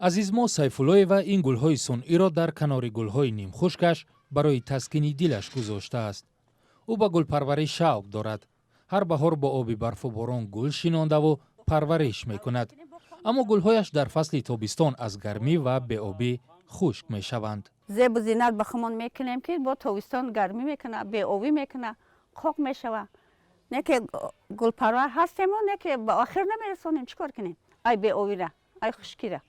Азизмо Сайфуллоева ин гулҳои сунъиро дар канори гулҳои нимхушкаш барои таскини дилаш гузоштааст. Ӯ ба гулпарварӣ шавқ дорад. Ҳар баҳор бо оби барфу борон гул шинондаву парвариш мекунад, аммо гулҳояш дар фасли тобистон аз гармӣ ва беобӣ хушк мешаванд. Зебу зинат ба хумон мекунем, ки бо тобистон гармӣ мекуна, беобӣ мекуна, қоқ мешава. Не ки гулпарвар ҳастему, не ки ба охир намерасонем. Чӣ кор кунем ай беобира, ай хушкира?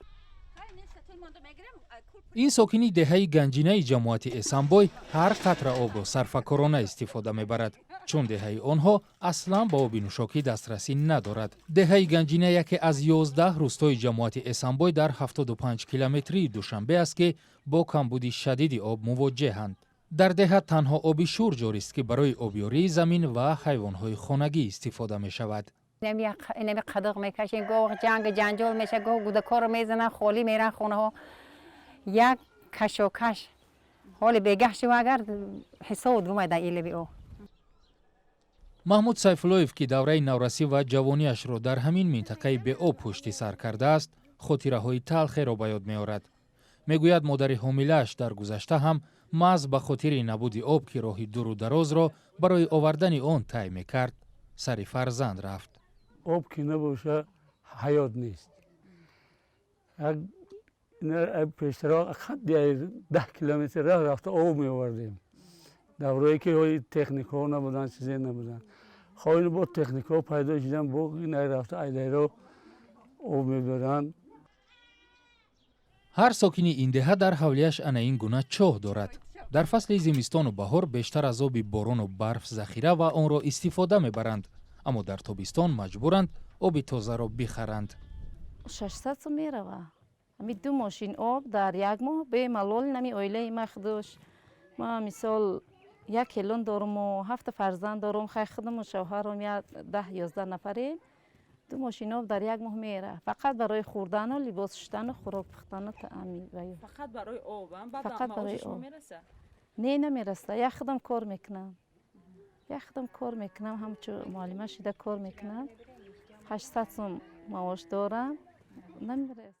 Ин сокини деҳаи Ганҷинаи ҷамоати Эсанбой ҳар қатра обро сарфакорона истифода мебарад, чун деҳаи онҳо аслан ба оби нӯшокӣ дастрасӣ надорад. Деҳаи Ганҷина яке аз 11 рӯстои ҷамоати Эсанбой дар 75 километрии Душанбе аст, ки бо камбуди шадиди об мувоҷеҳанд. Дар деҳа танҳо оби шур ҷорист, ки барои обёрии замин ва ҳайвонҳои хонагӣ истифода мешавад. Инами қадиқ мекашем, гоҳ ҷанг ҷанҷол меша, гоҳ гудакорро мезананд, холӣ меран хонаҳо, як кашокаш. Ҳоли бегаҳ шува, агар ҳисоб гумай дар илаби ӯ. Маҳмуд Сайфуллоев, ки давраи наврасӣ ва ҷавониашро дар ҳамин минтақаи беоб пушти сар кардааст, хотираҳои талхеро ба ёд меорад. Мегӯяд, модари ҳомилааш дар гузашта ҳам маҳз ба хотири набуди об, ки роҳи дуру дарозро барои овардани он тай мекард, сари фарзанд рафт. Об ки набоша, ҳаёт нест. Пештаро 10 километр роҳ рафта об меовардем. Даврое ки техникаҳо набуданд, чизе набуданд. Хоҳ бо техникаҳо пайдо шудан, бо рафта айдайро об мебаранд. Ҳар сокини ин деҳа дар ҳавлияш ана ин гуна чоҳ дорад. Дар фасли зимистону баҳор бештар аз оби борону барф захира ва онро истифода мебаранд, аммо дар тобистон маҷбуранд оби тозаро бихаранд. 600 сум мерава ҳами ду мошин об дар як моҳ бемалол. Нами оилаи ма худош, ма мисол як келон доруму ҳафта фарзанд дорум, хай худуму шавҳаром як 10-11 нафарем. Ду мошин об дар як моҳ мера, фақат барои хӯрдану либос шуштану хӯрок пухтану. Фақат барои об? Фақат барои об. Не, намераста. Як худам кор мекунам, як худам кор мекунам, ҳамчу муаллима шида кор мекунам, 800 сум маош дорам, намереса.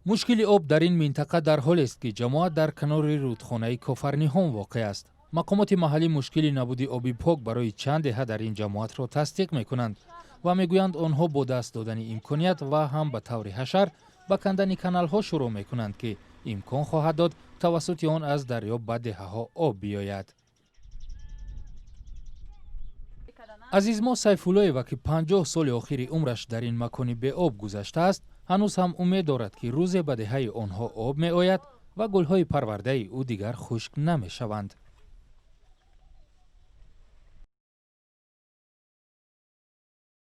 Мушкили об дар ин минтақа дар ҳолест, ки ҷамоат дар канори рӯдхонаи Кофарниҳон воқеъ аст. Мақомоти маҳаллӣ мушкили набуди оби пок барои чанд деҳа дар ин ҷамоатро тасдиқ мекунанд ва мегӯянд, онҳо бо даст додани имконият ва ҳам ба таври ҳашар ба кандани каналҳо шурӯъ мекунанд, ки имкон хоҳад дод тавассути он аз дарё ба деҳаҳо об биёяд. Азизмо Сайфуллоева, ки 50 соли охири умраш дар ин макони беоб гузаштааст, ҳанӯз ҳам умед дорад, ки рӯзе ба деҳаи онҳо об меояд ва гулҳои парвардаи ӯ дигар хушк намешаванд.